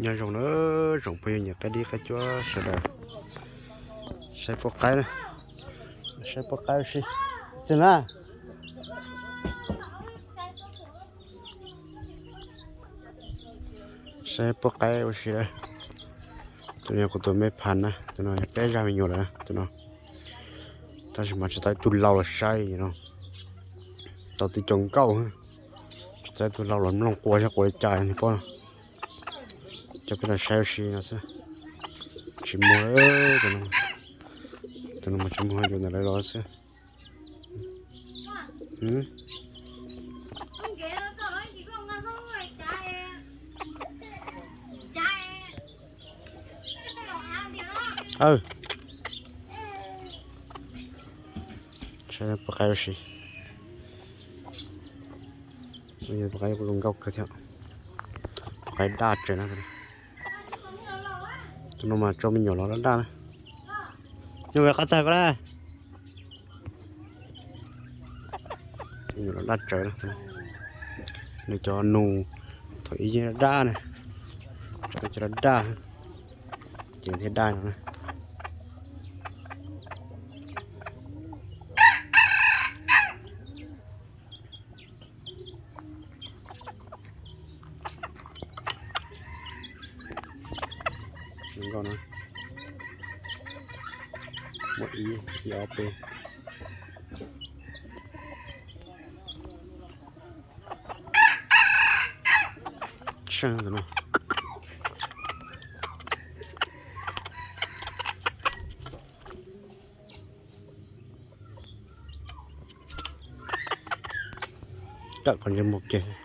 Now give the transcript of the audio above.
Nyob zoo na, tsoom phooj ywg nyiam qaib dib qaib cuab sawv daws, saib puab qaib na, saib puab qaib ua si. Tsis na, saib puab qaib ua si lawm. Tus no yog kuv tus me phas na, tus no yog peb zaj me nyuam lawm na, tus no. Tab sis mas tsis tau ib tug laus los saib li no, tau tib co nkauj, tsis tau ib tug laus los mloog qua saib qua li cas ni pob. Coj peb los saib ua si no xwb. Tsis muag, tus no mas tsis muag, yuav ntawm lawv los xwb. Saib puab qaib ua si. Puab qaib kuj zoo nkauj kawg thiab. Puab qaib daj tsawv na. Tus no mas tso me nyuam los daj daj na. Nyuam qab txag ko na. Me nyuam los daj tsawv na. Nws cov nus thaum ub yeej daj daj na. Tso cov los daj, ces thiaj daj no na. Tsis nkauj na. Muaj ib, ib ob peb. Seej ntawm no. Kawm qhov ntsej muag kiag.